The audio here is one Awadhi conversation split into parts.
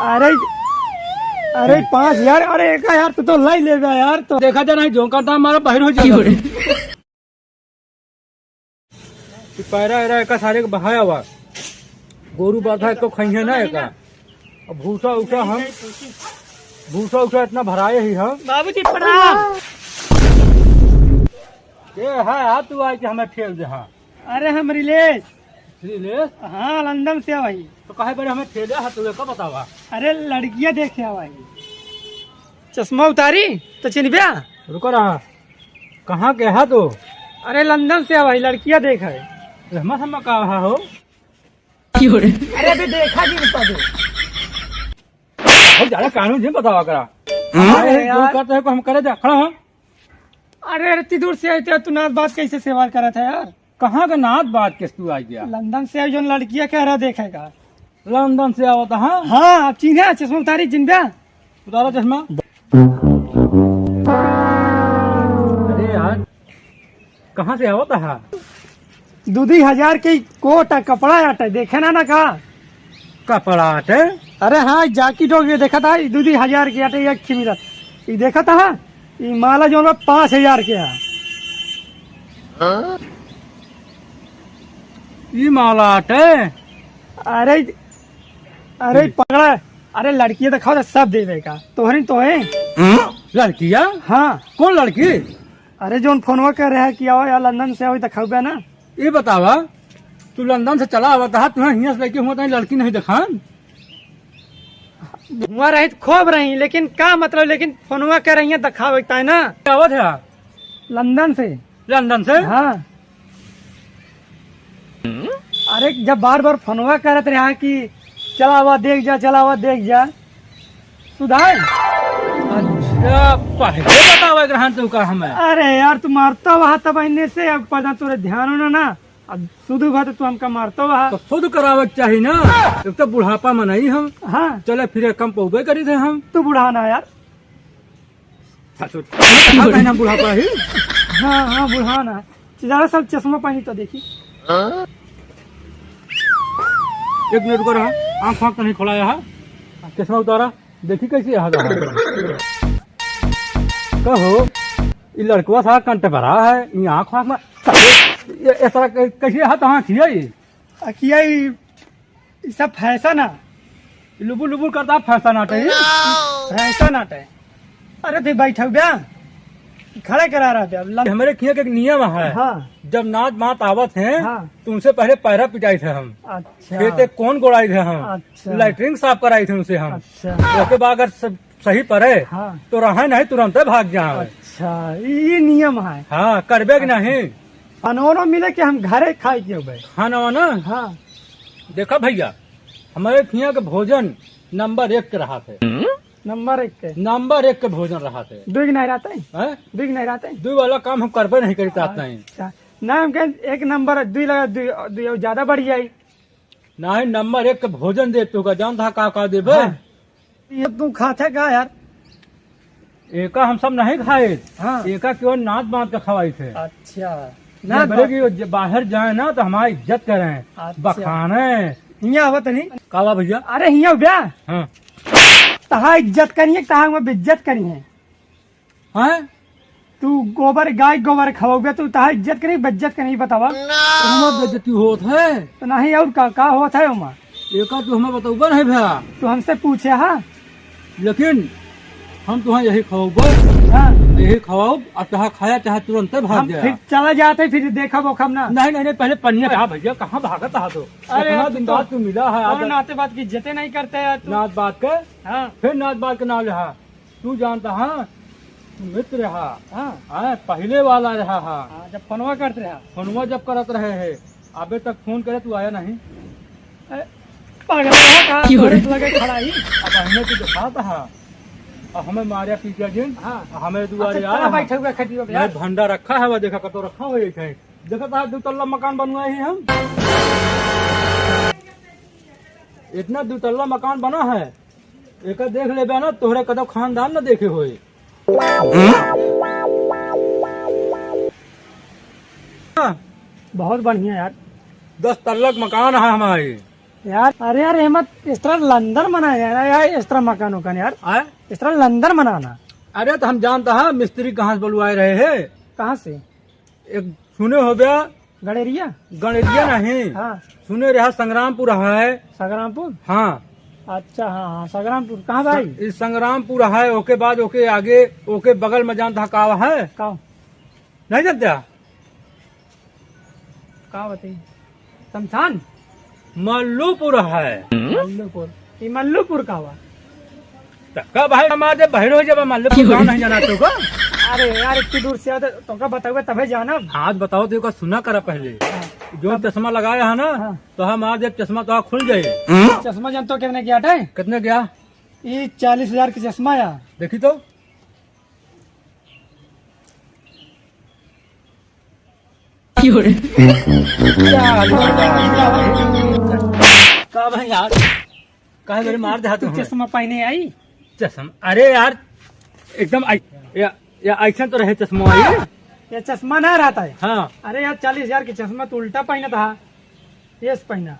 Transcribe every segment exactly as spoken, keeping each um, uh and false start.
अरे, अरे, पाँच हजार, अरे, एक यार, तू तो लाई लेबे यार, तो देखा जा नहीं, झोंका था हमारा बाहर हो जाएगा। कि पैरा एरा एका सारे के बहाया हुआ। गोरू बाधा तो खइहे ना एका। अब भूसा उसा हम, भूसा उसा इतना भराए ही हम। बाबूजी प्रणाम। ये है, आ तू आए कि हमें ठेल दे, हाँ। अरे हम रिलेश। रिलेश? हाँ, लंदन से वही। तो काहे बड़े हमें ठेले है, तू एका बतावा। अरे लड़किया देखे वही। चश्मा उतारी तो चिन्हब्या। रुको रहा, कहाँ के है तू? अरे लंदन से वही, लड़किया देखे। रहमा सहमा का रहा हो? अरे अभी देखा जी, रुको दे। बहुत ज्यादा कानून जी बतावा करा। हाँ? अरे अरे यार। जो करते हैं को हम करे जा, खड़ा हो। अरे, अरे, इतनी दूर से आए थे, तू नात बात कैसे सेवा करत है यार? कहाँ का नात बात किस तू आ गया? लंदन से आई, जोन लड़किया कह रहा देखेगा। लंदन से आवत, हाँ? हाँ, अब चिन्हे, चश्मा उतारी, चिन्हब्या। उतारा चश्मा। अरे यार, कहाँ से आवत है? दू दुई हजार के कोट आ, कपड़ा आटे, देखे ना, ना का? कपड़ा आटे? अरे हाँ, जाकिट हो गया, देखा था, दू दुई हजार के आटे, एक खिमिरा। ई देखा था, ई माला जो बा, पाँच हजार के है। ई माला आटे? अरे, अरे हम्म। पगला, अरे लड़किया देखावा तो सब देबे का, तोहरी तो है। लड़किया? हाँ। कौन लड़की? अरे जोन फोनवा कर रहा है कि आवा यार लंदन से आवा, देखावा ना। ई बतावा, तू लंदन से चला आवत हा, तुहें हियां से लेके हुआ ताई लड़की नहीं देखान? हुआ रही तो खूब रही, लेकिन का मतलब, लेकिन फोनवा कर रही है, देखावे ताई ना। क्या आवत है? लंदन से। लंदन से? हाँ। अरे जब बार बार फोनवा करत रहा कि चला आवा देख जा, चला आवा देख जा, सुधार। अच्छा, पहले बतावे के रहन तू का हमें? अरे यार, तू मारता वहा तब इन्ने से, अब पता तोरे ध्यान होना ना। अब सुध भा तो तू हमका मारता वहा। तो सुध करावे के चाही ना। एक तो बुढ़ापा में नहीं हम। हाँ। चले फिरे कम पौबे करी थे हम। तू बुढ़ा ना यार। ससुर, कहाँ कहना बुढ़ापा ही? हाँ, हाँ, बुढ़ा ना। जरा सा चश्मा पहनी तो देखी। एक मिनट को रहा, आँख फाँक तो नहीं खोला है? चश्मा उतारा, देखी कैसी है? कहो, ये लड़कवा सा कंट भरा है, ये आँख फाँक में, ये, ये तरह कै-, कैसी है, कहाँ की है ये? अकिया ई, ई सब फैशन है। लुबुर लुबुर करता फैशन आटे ही। फैशन आटे। अरे तू बैठा हो गया? खड़ा करा रहा था। ल- हमारे खिया के एक नियम है। हाँ। जब नात मात आवत हैं, हाँ। तो उनसे पहले पैरा पिटाई थे हम। अच्छा। खेते कौन गोड़ाई थे हम। अच्छा। लैट्रिन साफ कराई थे उनसे हम। अच्छा। उसके बाद अगर सब सही पड़े, हाँ। तो रहे नहीं, तुरंत भाग जाए। अच्छा, ई, ई नियम है। हाँ, करबे कि नहीं? खाना वाना मिले कि हम घरे खाए के होबे? खाना वाना? हाँ। देखा भैया, हमारे खिया के भोजन नंबर एक के रहा थे। नंबर एक के? नंबर एक के भोजन रहा थे। दुई के नहीं रहते? हैं? दुई के नहीं रहते? दुई वाला काम हम करबे नहीं करी चाहते हैं। अच्छा। ना, हम कहें एक नंबर, दुई लगा, दुई, दुई और ज्यादा बढ़ जाई। नहीं, नंबर एक के भोजन दे तू का, जान था का का देबे? हाँ। ये तू खाते का यार? एका हम सब नहीं खाए। हाँ। एका केवल नात बांध के खवाई थे। अच्छा। ये नात बड़े बांध की जे बाहर जाए ना तो हमारी इज्जत करें, अच्छा। बखाने। हियाँ आवत नहीं। का बा भैया? अरे हियाँ बा। हाँ। तहा इज्जत करिए, तहा में बेइज्जत करिए। हैं? तू गोबर, गाय गोबर खवाओगे, तू तहा इज्जत करी, बेइज्जत करी, बतावा। ओमा बेइज्जती होत है। तो नहीं और का, का होत है ओमा? एका तू हमें बतौबा नहीं भया। तू हमसे पूछे हा? लेकिन हम तुहा यही खवाओबा। हाँ। यही खवाओब, अब तहा खाया चाहे तुरंत भाग हम जाए। फिर चला जाते, फिर देखब ओखब ना। नहीं, नहीं, नहीं, पहले पनिया। हाँ भैया, कहाँ भागत हा तो? अरे इतना यार, तू दिन तो बाद तू मिला है, आज कौन नाते बात की इज्जते नहीं करते यार तू। नात बात के? हाँ। फिर नात बात के नाम ले हा। तू जानता, हाँ? तू मित्र रहा। हाँ। हाँ, पहले वाला रहा, हाँ। हाँ, जब फोनवा करत रहा। फोनवा जब करत रहे है, अबे तक फोन करे तू आया नहीं। अरे, पागल रहा का? क्यों रे? घरे लगे खड़ा ही। अब हमें तो दिखाता है। अब हमें मारे पीछे जिन। हाँ। अब हमें दुआरे अच्छा, आया चला है। बैठे हुए खटिया पे मैं यार। भंडा रखा है, वह देखा कतो रखा हुआ है कहीं। देखा था दो तल्ला मकान बनवाए ही हम। इतना दो तल्ला मकान बना है। एका देख लेबे ना, तोहरे कदो खानदान न देखे होए। बहुत बढ़िया यार। दस तल्लक मकान है हमारे। यार, अरे यार, ये मत इस तरह लंदर मना यार, यार, इस तरह मकान उकान यार, आय? इस तरह लंदर मनाना। अरे तो हम जानता है मिस्त्री कहाँ से बुलवाए रहे हैं। कहाँ से? एक सुने हो गया? गणेरिया? गणेरिया नहीं। हाँ। सुने रहा संग्रामपुर है। संग्रामपुर? हाँ। अच्छा, हाँ, हाँ, संग्रामपुर। कहाँ भाई? स-, इस संग्रामपुर है, ओके बाद, ओके आगे, ओके बगल में जानता है का है? का? नहीं जानता? का बताई? शमशान? मल्लूपुर है। मल्लूपुर। ई मल्लूपुर का हुआ? तक्का भाई हमार जब बहिर हो जब मल्लूपुर गाँव नहीं जाना तो का? अरे यार, इतनी दूर से आते, तोका बतावे तबे जानब। आज बताओ तो का सुना करा पहले। हाँ। जो चश्मा लगाया है ना, हाँ। तो हमार जब चश्मा तो खुल जाए। चश्मा जान तो कितने गया है? कितने गया? ई चालीस हजार के चश्मा या। देखी तो। का भाई यार, काहे मेरे मार दे हाथ तू में? चश्मा पहने आई? चश्मा, अरे यार, एकदम आई-, या, या ऐसा तो रहे चश्मा आई। ये चश्मा ना रहता है। हाँ। अरे यार, चालीस हजार के चश्मा तू उल्टा पहना था, ये से पहना।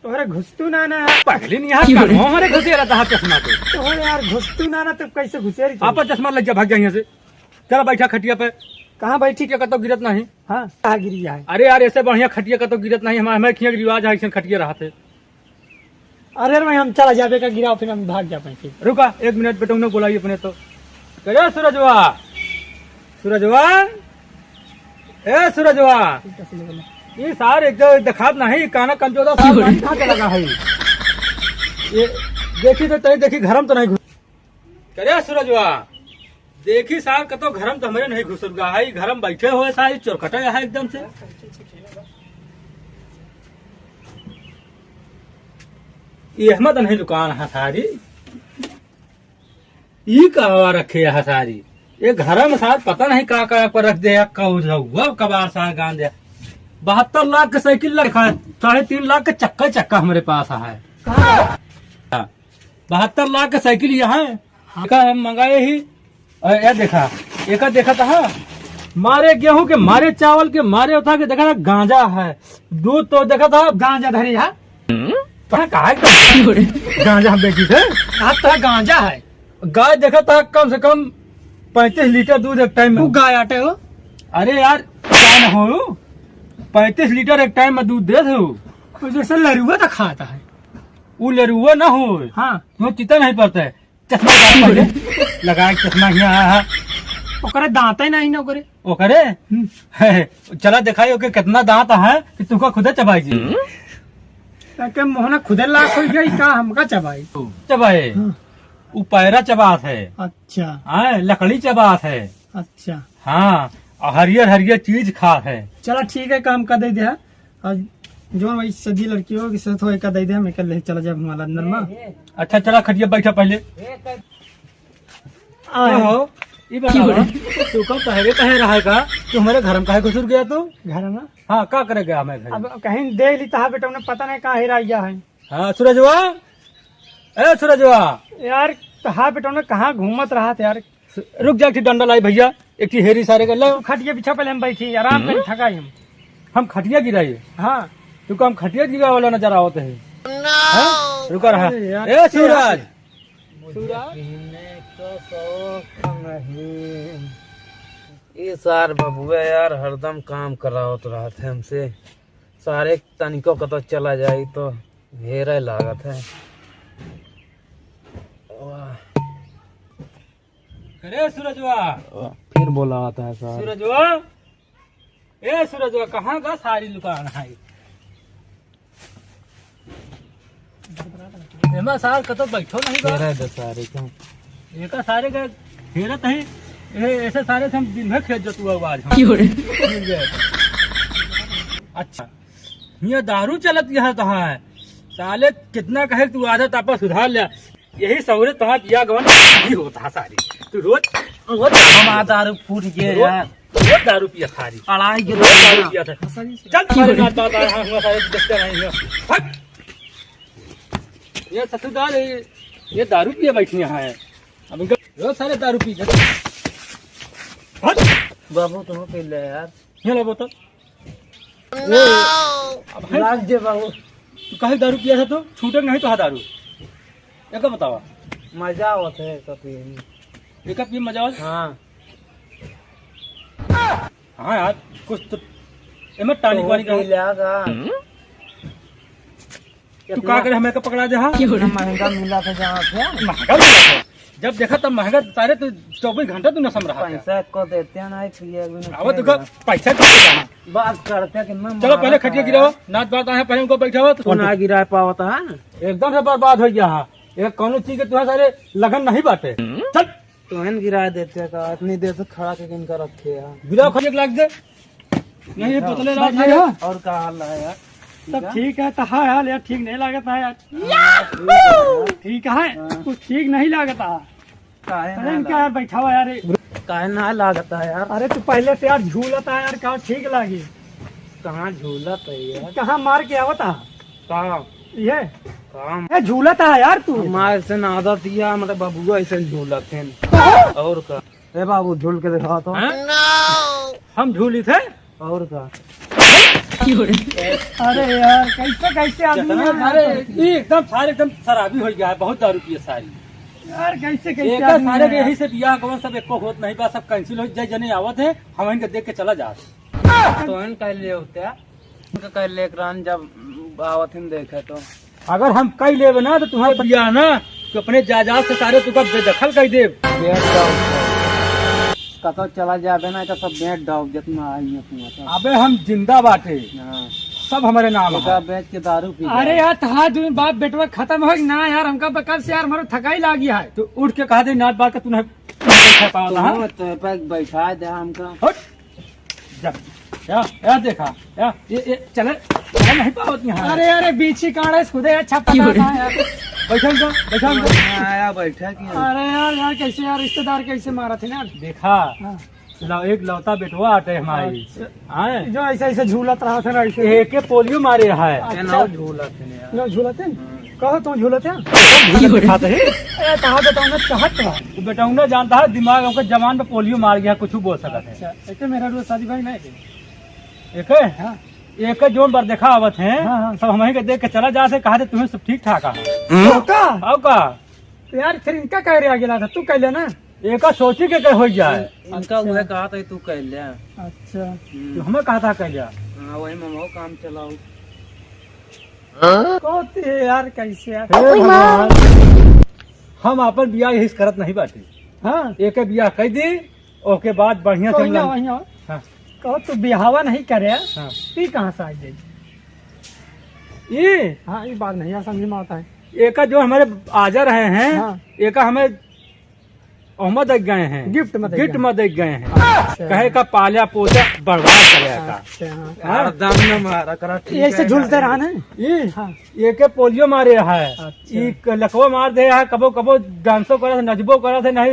तोहरे घुसतू ना ना। पगली नहीं यार, क्यों रे? कहाँ हमारे घुसे रहता है चश्मा तो? तोहरे यार घुसतू ना ना, तब कैसे घुसे रही तू? आपा चश्मा लग जा, भाग जा यहाँ से। चला बैठा खटिया पे। कहाँ बैठी? खटिया कतौ गिरत नहीं। हाँ, कहाँ गिरी है? अरे यार, ऐसे बढ़िया खटिया कतौ गिरत नहीं। हमारे, हमारे खिया के रिवाज है, ऐसे खटिया रहते। अरे रे भाई, हम चला जाबे का गिराव, फिर हम भाग जाबे फिर। रुका, एक मिनट, बेटौनो बोलाई अपने तो। करे सूरजवा, सूरजवा, ए सूरजवा। ये सार एक दो देखात नहीं, काना कमजोरा सार क्यों रे? पानी कहाँ के लगा है? ये देखी तो तई देखी, घरम तो नहीं घुस। करे सूरजवा, देखी सार कतो घरम तो हमरे नहीं घुसल गा है, घरम बैठे हुए सार, चोरकटा है एकदम से। ये हमें तो नहीं लुकान है सारी। ई कहवा रखे है सारी? ये घर में सार पता नहीं का का पर रख दे, या कौझौआ कबार सार गान दे। बहत्तर लाख के साइकिल रखा है, साढ़े तीन लाख के चक्का ही चक्का हमरे पास है। हाँ। बहत्तर लाख के साइकिल यह है, एका हम मंगाए ही। अरे, ये देखा, एका देखा था, हाँ? मारे गेहूं के, मारे चावल के, मारे उठा के देखा था, गांजा है, दूध तो देखा था। गांजा धरे है? कहाँ, कहाँ है गांजा? गांजा हम बेची थे। आप तो है गांजा है। गाय देखा था कम से कम पैंतीस लीटर दूध एक टाइम में। तू गाय आटे हो? अरे यार, क्या ना हो, पैंतीस लीटर एक टाइम में दूध दे दे हो। वो जैसे लरुआ तो खाता है। वो लरुआ ना हो। हाँ। वो चिता नहीं पड़ता है। चश्मा लगा पहले। लगा के चश्मा हियाँ, हाँ, हाँ। ओकरे दांत ही नहीं ना ओकरे। ओकरे? हम्म। चला दिखाई ओके कितना दांत है कि तुमका खुदे चबाई जी। ताके मोहना खुदे लाख हो गई का हमका चबाई? चबाए। हाँ। उ पैरा चबात है। अच्छा। हाँ, लकड़ी चबात है। अच्छा। हाँ, और हरियर हरियर चीज खात है। चला ठीक है, काम का दे दे। आज जौन वही सज्जी लड़की हो, कि साथ हो, एका दे दे, हम एका ले चला जाब हमारा अंदर में। अच्छा, चला खटिया बैठा पहले। आए। हो, ई बतावा, तू कब पहले कहे रहा का, तू हमारे घर में काहे घुसुर गया तू? घर में? हाँ, का करे गया हमें घर में? अब कहीं दे ली तहा बेटा, उन्हें पता नहीं कहाँ हेरा गया है। हाँ, सूरजवा, ए सूरजवा। यार, तहा बेटा, उन्हें कहाँ घूमत रहा था यार? रुक जा, एक ठे डंडा लाई भैया, एक ठे हेरी सारे का, ला। तू खटिया बिछा, पहले हम बैठी, आराम करी, हम्म। थका ही हम। हम खटिया गिराई? हाँ। तू का हम खटिया गिरा वाला नजर आवत है? No। हाँ? रुका रहा। अरे यार, ए क्या सूरज। सूरज? पीने का शौक नहीं। ये सार बबुआ यार हरदम काम करावत रहत है हमसे। सारे तनिको कतो चला जाई तो हेरे लागत है। वाह। अरे सूरजवा। फिर बोला आता है सार। सूरजवा, ए सूरजवा, कहाँ का सारी लुकान है? एमा सार कतो बैठो नहीं बा। तेरा दस सारे का। एका सारे का हेरत है। ए, ऐसे सारे से हम दिन भर खेत जोतुआ हुआ आज हम। क्यों रे? मिल गए। अच्छा। ये दारू चलत यह तहाँ है। साले कितना कहे तू आदत आपा सुधार ले। यही सहुरे तहाँ पिया गवन ही होता है सारी। तू रोज, रोज हमारा दारू फूट गया रोज, यार। रोज दारू पिया सारी। अढ़ाई के रोज दारू पिया था। चल तुम्हारे नाच बात आ रहा हूँ, सारे देखते रहेंगे। हट। ये ससुरदार है, ये दारू पिए बैठी यहाँ है। अब इनका रोज सारे दारू पी जाते। हट। बाबू तुम पी ले यार। ये लो बोतल। अब है? लाग जे बाबू। तू काहे दारू पिया था तू? छूटे नहीं तो है दारू। एक बतावा। मजा आवत है एक पिए में। एक पिए में मजा आवत? हाँ। हाँ यार, कुछ तो एमे tonic तो वानिक पी रहा। लिया का? तू का करे, हमें का पकड़ा दे, हाँ? इतना महंगा मिला था जहाँ से। महंगा मिला था। जब देखा तब महंगा, सारे तू चौबीस घंटा तू नशा में रहा था। पैसा को देते हैं ना, पिए भी नहीं आवत पिएगा। पैसा कहाँ से लाना? बात करते हैं कितना चलो मारा पहले था खटिया यार। गिराओ, नाच बात आए, पहले उनको बैठाओ तो। कौन आ गिरा पावत है? एकदम से बर्बाद हो गया है। एक कौनो चीज के तुम्हारे सारे लगन नहीं बाटे। चल। तोहन गिरा देते का, इतनी देर से खड़ा के किनका रखे हैं? गिराओ, खटिया लाग दे। नहीं, ये बोतले लाग दे। और का हाल है यार? सब ठीक है, तो हाँ हाल यार, ठीक नहीं लागत है यार। ठीक है, हाँ। कुछ ठीक नहीं लागत है। काहे अरे ना इनका लाग- यार, बैठा हुआ यार। काहे ना लागत है यार? अरे तू पहले से यार झूलत है यार, का ठीक लागी? कहाँ झूलत है यार? कहाँ मार के आवत है? का? ये? काम। ए, झूलत है यार तू। हमारे से ना आदत या, मतलब बबुआ ऐसे झूलत हैं। और का? ए बाबू, झूल के दिखा तो। हाँ? हम झूली थे? और का? अरे यार, कैसे, कैसे आदमी कितना है सारे, यार? ये एकदम सारे एकदम शराबी हो गया है, बहुत दारू पिए सारी। यार, कैसे, कैसे एक आदमी सारे है के यार? यही से बियाह कौन सब एको होत नहीं बा, सब cancel हो जाए, जने आवत है, हम इनके देख के चला जात। तो हम कह ले होते हैं। उनका कह ले एक रान जब आवत हम देखे तो। अगर हम कह लेबे ना तो तुम्हारे बियाह ना, तो अपने जायदाद से सारे तुका बेदखल कर देब। बेड डाउन। कतो चला जाबे ना तो सब बेड डाउन जितना आई है तुम्हारा। अबे हम जिंदा बाटे। हाँ। सब हमारे नाम है। बेच के दारू पी अरे जाए। यार, तहार दुई बाप बेटवा खत्म हो ना यार, हमका कब से यार हमारा थकाई लागी है। तो उठ के कहा दे नाच बात का तूने बैठा पावत, हाँ? तो पे बैठा दे हमका। हट। जा, या, या देखा, या, ये, ये, चले, चले नहीं पावत यहाँ। अरे, अरे, बीछी काढ़े से खुदे अच्छा पता था यार। बैठल जा, बैठल जा। यहाँ आया बैठा कि अरे यार, यार, कैसे यार, रिश्तेदार कैसे मारा थे ना? देखा, हाँ। लो, एक लौता बेटवा आटे हमारी। अच्छा। हाँ। जो ऐसे, ऐसे झूलत रहा था ना, ऐसे। एक के पोलियो मारे है। अच्छा। ना झूलत है यार। जो झूलत है? हाँ। कहो तुम झूलत है? झूलत दिखाते हैं। ए, कहा बताओ ना, चाहत का? वो बेटा उन्हें जानता है, दिमाग हमको जवान पे पोलियो मार गया, कुछ बोल सकता है। अच्छा, एक मेरा रोज शादी भाई नहीं है। एक है? हाँ। एक है, जोन बार देखा आवत है, हाँ, हाँ। सब हमही के देख के चला जात है, कहा थे तुम्हें सब ठीक ठाक है। तो का? आओ का? तो यार, फिर इनका कह रहा गेला था, तू कह लेना। एका सोची के कह हो जाए। इनका अच्छा। उहे कहा था, तू कह ले। अच्छा। हम्म। तो हमें कहा था कह जा। हाँ, वही में वो काम चलाओ। कहते हैं यार, कैसे यार? हे भगवान, हम आपन बियाह यही से करत नहीं बाटी। हाँ। एक बियाह कह दी, ओके बाद बढ़िया तो से वहीं मिलन। आओ, वहीं आओ। हाँ। कहो तू बियाहवा नहीं करे, हाँ। ई कहाँ से आ गई? ई? हाँ, ई बात नहीं यार समझ में आता है। एका जो हमारे आजा रहे हैं, हाँ। एका हमें ओहमा दे गए हैं। गिफ्ट में दे गिफ्ट गए। में दे गए हैं। अच्छा। कहे का पाला पोसा बर्बाद करे का। अच्छा, हाँ। हाँ? हरदम न मारा करा, ठीक ऐसे है, झूलते यार। रहा ना? ये? हाँ। ये के पोलियो मारे है। अच्छा। ई क-, लकवा मार दे है, कबो कबो डांसो करत है, नचबो करत है, नहीं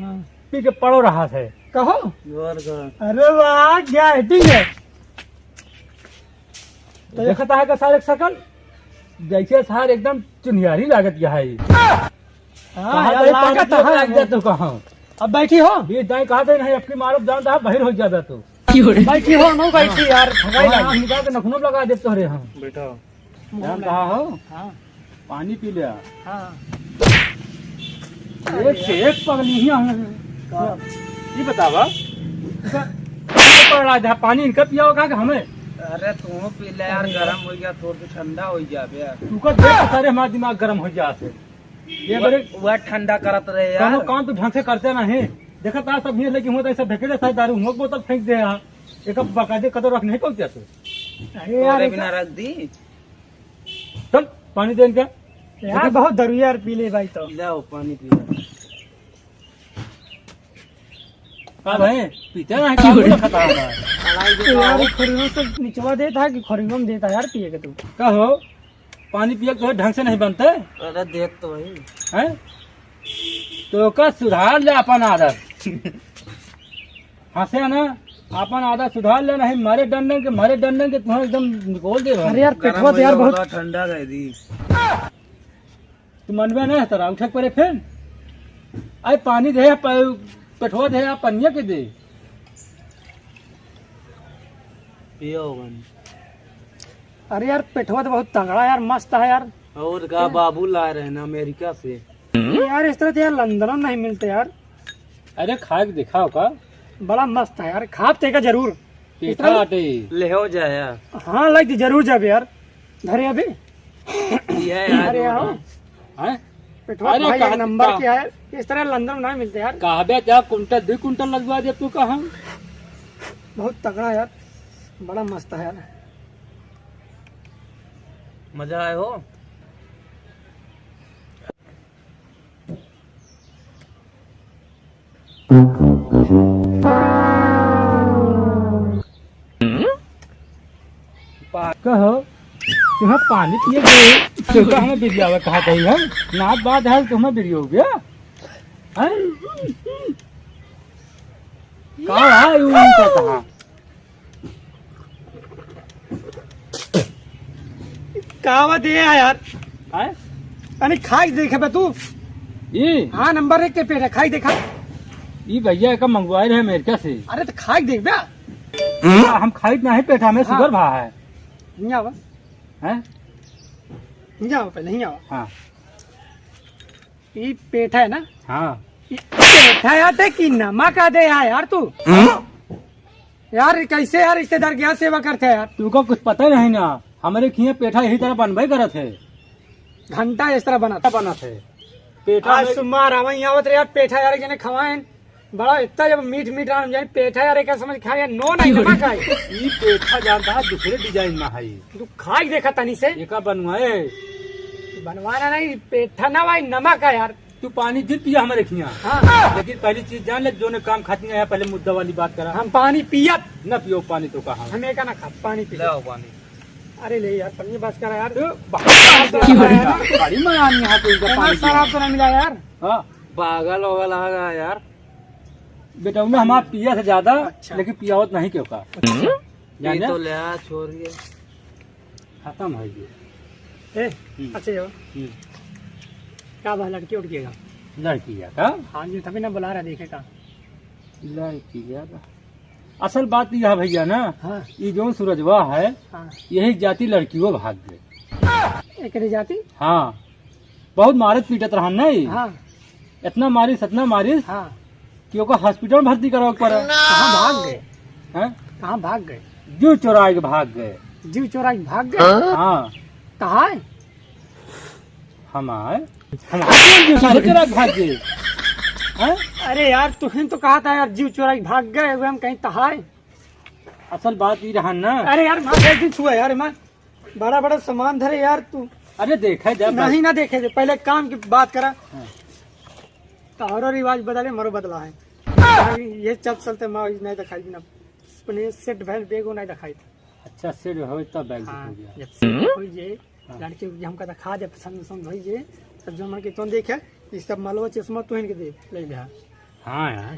हाँ। पी के पड़ो रहा है। कहो। जोर का। अरे वाह, क्या एक्टिंग है। तो देखता है का सारे शकल, जैसे सार एकदम चुनियारी लागत यह है। हाँ, कहाँ यार, गए लागत पानी है। लाग जाए तो कहाँ? अब बैठी हो? बीच दाई कहा थे नहीं, अबकी मारब जानता है, बहिर हो जाबे तू। बैठी हो, नो बैठी यार, थकाई हाँ, लागी। आँख निकाल के नखुनो लगा दे तोहरे हम। बैठा हो। हम कहा हो? हाँ। पानी पी ले। हाँ। एक से एक पगली ही हम। का? ये बतावा, पड़ रहा था पानी इनका पिया होगा कि हमें? अरे तू पी ले यार, गरम हो गया, थोड़ा सा ठंडा हो गया बे। तू का देख सारे हमारा दिमाग गरम हो गया से। ये वह, बड़े वह ठंडा करत रहे यार। कोनो काम तो ढंग से करते नहीं। देखा तार सब ये लगी हुआ तो ऐसा ढकेले सारे दारू हुआ बोतल फेंक दे यहाँ। एक अब बकायदे कदर रख नहीं पहुंचा तू। अरे यार, तोरे बिना ऐसा रख दी। चल, पानी दे इनका। यार, बहुत दारू यार पी ले भाई तो। लाओ, पानी पी लो। का भाई, पीते ना है, का बोला खता है? यार, ये खरीदों से निचवा देता है कि खरीदों में देता है यार, पिए के तू। का हो? पानी पिए के तो ढंग से नहीं बनते। अरे, देख तो भाई। हैं? तो का सुधार ले अपन आदत। हंसे ना, अपन आदत सुधार ले, नहीं मरे डंडन के, मरे डंडन के तुम्हें एकदम निकोल दे भाई। अरे यार, पेटवा तो यार बहुत ठंडा रह दी। तू मनबे नहीं है तोरा, उठे के पड़े फिर। अरे पानी दे, प-, पेटवा दे, आप पनिया के दे। पियो बन। अरे यार, पेठवा तो बहुत तगड़ा यार, मस्त है यार। और का, बाबू लाए रहे ना अमेरिका से। यार, इस तरह तो यार लंदन में नहीं मिलते यार। अरे, खाए के दिखाओ का। बड़ा मस्त है यार, खाब तेका जरूर। पेठा इतना आटे। ले हो जाए यार। हाँ, लाइक जरूर जाबे यार। धरे अभी। ये है यार। अरे आओ। हैं? पेठवा अरे, भाई, का, नंबर का, क्या है? इस तरह लंदन में ना मिलते यार। कहबे क्या, कुंटल, दो कुंटल लगवा दे तू कहाँ? बहुत तगड़ा यार, बड़ा मस्त है यार। मजा आए हो? पा-, कहो, तुम्हें पानी पिए गए, तो का हमें बिरियावा कहा कही है? नात बात है, तुम्हें बिरियो हो गया? हैं? का है, यूं नहीं कहता है? का बात ये है यार? हैं? अरे खाई देखे बे तू। ई? हाँ, नंबर एक के पेट है, खाई देखा। ई भैया का मंगवाए रहे अमेरिका से। अरे तो खाई देख बे। हम खाई नहीं पेट, हमें हाँ। शुगर भा है। नहीं आवा। हैं? नहीं आवा, पहले नहीं आवा। हाँ। ई पेठा है ना? हाँ। ई पेठा आटे कि नमक आटे है यार तू? हम्म? यार, कैसे यार रिश्तेदार के यहाँ सेवा करते हैं यार? तुमको कुछ पता ही नहीं ना, हमारे खिया पेठा यही तरह बनबे करत है। घंटा इस तरह बनत। बनत है। पेठा आज में सुमार हमें यहाँ आवत रहे यार, पेठा यार, जने खवाएं। बड़ा इतना जब मीठ मीठ राम जाए, पेठा यार, एक समझ खा गया, नो नहीं, नमक है। ई पेठा जानता है, दूसरे डिजाइन में है। तू खाई देखा तनी से। एका बनवाए। बनवाना नहीं, पेठा ना भाई, नमक है यार। तू पानी जिन पिया हमारे खिया। हाँ। लेकिन पहली चीज जान ले, जो ने काम खाती है, पहले मुद्दा वाली बात करा। हम पानी पियत। ना पियो पानी तो कहा। हम एका ना खा, पानी पी। लाओ पानी। अरे ले यार, पन्नी बस करा यार। तू बाहर की हो रही है? बड़ी मनानी है तू इधर इतना पानी शराब पिया। तो ना मिला यार। हाँ। पागल होगल आ गया यार। बेटा, उन्हें हमारा पिया से ज्यादा, अच्छा। लेकिन पियावत नहीं क्यों का। अच्छा। ये जाने? तो ले आ, छोड़ ये। खत्म है ये। ए, हम्म। अच्छा, ये हम्म। क्या बात, लड़की उड़की है का? लड़की है का? हाँ जी, तभी ना बुला रहा, देखे का। लड़की है का? असल बात यह है भैया ना, हाँ। ये जो सूरजवा है, हाँ। यही जाति लड़कियों भाग गए। एकरे जाति? हाँ। बहुत मारत पीटत रहन ना ई। हाँ। इतना मारिस, इतना मारिस हाँ। कि ओका हॉस्पिटल में भर्ती करावे के पड़ा। कहाँ भाग गए? हैं? कहाँ भाग गए? जीव चोराए के भाग गए। जीव चोराए के भाग गए? हाँ। कहाँ है? हमार, हमार कौन जीव चोराए के भाग गए? हैं? अरे यार, तुहिन तो कहा था यार, जीव चोराए के भाग गए, वो हम कहीं तहाए। असल बात ई रहन ना। अरे यार, मार एक दिन छुआ यार, मार। बड़ा बड़ा सामान धरे यार तू। अरे देखे जा नहीं, ना देखे जा, पहले काम की बात करा। हाँ। तोहरो रिवाज बदले, मरो बदला है। ये चल चलते मैं नहीं दिखाई बिना अपने सेट भैन बेगो नहीं दिखाई। अच्छा, सेट हो तब बैग हाँ, हो गया। जब सेट हो ये हाँ। लड़की उड़की हमका दिखा दे, पसंद पसंद हो ये, तब जो मन के तुम देखे, ये सब मालवा चश्मा तू इनके दे, ले ले। हाँ यार।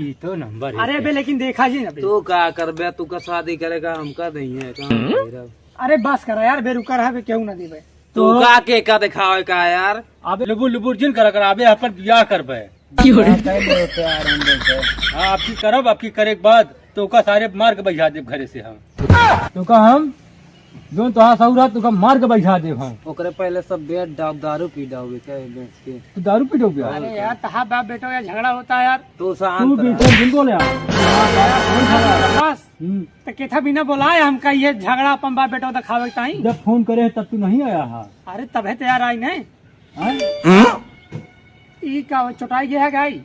ई तो नंबर एक अरे है। बे, लेकिन देखा जी ना बे। तू का करबे, तू का शादी करेगा, हमका नहीं है, कहाँ हम्म? तेरा? अरे बस करा यार, बेरुकर है बे, केहू ना देबे। तू तो का के का दिखावे का यार? अबे लुबुर लुबुर जिन करा कर, अबे अपन बियाह करबे। क्यों रे? हाँ, कर लो प्यार हम लोग से। हाँ, आपकी करब, आपकी करे के बाद तो का सारे मार के बैठा देब घरे से हम। तो का हम जोन तोहार सौरा, तोका मार के बैठा देब हम। ओकरे पहले सब बेच डाउब, दारू पी डाउबे, क्या है बेच के? तू दारू पी डाउबे? अरे यार, तहा बाप बेटो का झगड़ा होता है यार। तू शांत तू रह। बेटा बिन बोले यार। बस, हम्म। तो केथा बिना बोलाए हमका ये झगड़ा अपन बाप बेटो दिखावे के ताई। जब फोन करे तब तू नहीं आया हा। अरे तबे तो यार आई नहीं। हाँ? ई का चोटाई गया है गाई?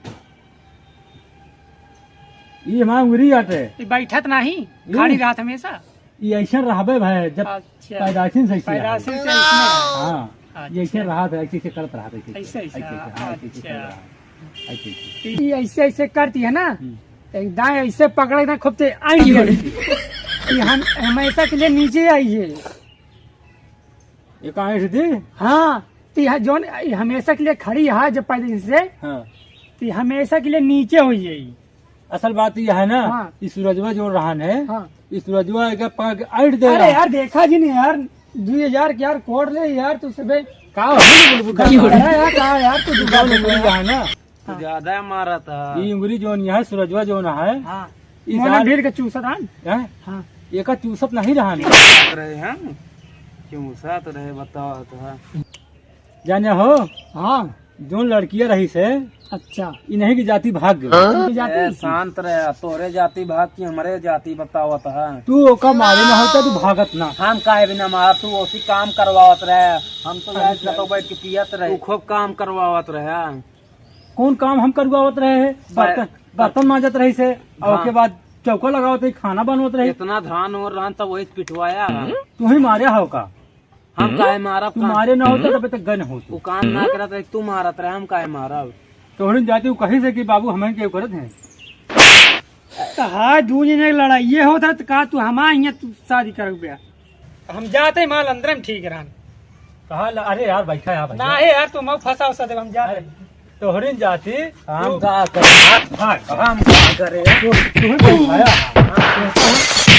ई हमार उंगरी आटे। ई बैठत नहीं, ई? खाली रहत हमेशा। ई ऐसन रहबे भाई, जब अच्छा। पैदाइशी से ऐसे पैदाइशी रहबे। से ऐसने। हाँ, अच्छा। ये ऐसे रहत है, ऐसे ऐसे करत रहत है, ऐसे ऐसे, ऐसे, ऐसे, हाँ, ऐसे ऐसे अच्छा। करत रहत है, ऐसे ऐसे। ई ऐसे ऐसे करती है ना, हम्म। एक दाएं ऐसे पकड़े ना खूब ते आई ये। ये हम हमेशा के लिए नीचे आई है। ये कहाँ है सीधी? हाँ, तो यह जोन हमेशा के लिए खड़ी है जब पैदाइशी से, हाँ। तो हमेशा के लिए नीचे हुई है। असल बात यह है ना, हाँ। ई सूरजवा जो रहन है, हाँ। ई सूरजवा एक पकड़ के ऐंठ दे अरे रहा। यार, देखा जी नहीं यार, दो हजार के यार कोड ले यार, तू सबे का हो, बुलबुल का अरे यार, का यार, तू तू दुकान में यार। है ना? तू हाँ। ज्यादा मारा था। ई उंगली जोन यहाँ सूरजवा जोन है, हाँ। ई मोना साल भीड़ के चूसत रहन। हैं? हाँ। एका चूसत नहीं रहन। रहे हैं। क्यों सा तो रहे, बताओ तो है। जाने हो? हाँ। जोन लड़किया रही से, अच्छा। इन्हीं की जाति भाग गई। उनकी जाति ए, थी? शांत रहे, तोरे जाति भाग की हमरे जाति बतावत है। तू ओका मारे ना होता, तू भागत ना। हम काहे बिना मारा, तू ओसी काम करवावत रहे। हम तो हाँ, यार छतो बैठ के पियत रहे, तू खूब काम करवावत रहे। कौन काम हम करवावत रहे? बर्तन, बर्तन मांजत रही से, और हाँ। ओके बाद चौका लगावत रही, खाना बनवत रही। इतना धान और रहन तब वही पिटवाया। तू ही मारे हो का? हम काहे मारब? तू मारे ना होता, तब तक गए न होत। तू काम ना करत रहे, तू मारत रहे, हम काहे मारब? तोहरी जाति उ कही से कि बाबू हमें केहू करत है। तो हाय, दू जने के लड़ाइये होत है, तो का तू हमार हियां तू शादी करब बे? हम जाते ही माल अंदर में ठीक रहन। कहा ल-, अरे यार, बैठा यार, बैठा। ना है यार, तू मऊ फंसा उसा देब, हम जाते अरे, ही। तोहरी जाति, हम तू का करे? भाग, भाग। हम का करे? तू, तू ही बैठाया।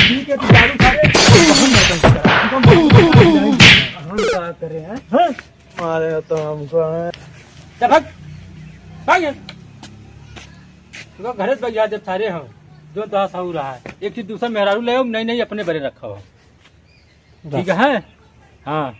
ठीक है, तू दारू खा ले, हम मटन खा ले। तू कौन बोल? हम का करे, हैं? हाँ? मारे तो हमको है। चल भाग, भाग यहाँ। तू तो घरे से बैठा जब सारे हो, जो तो सहू रहा है। एक चीज दूसरा मेहरारू ले आओ, नहीं, नहीं, अपने बरे रखा हो। ठीक है? हाँ।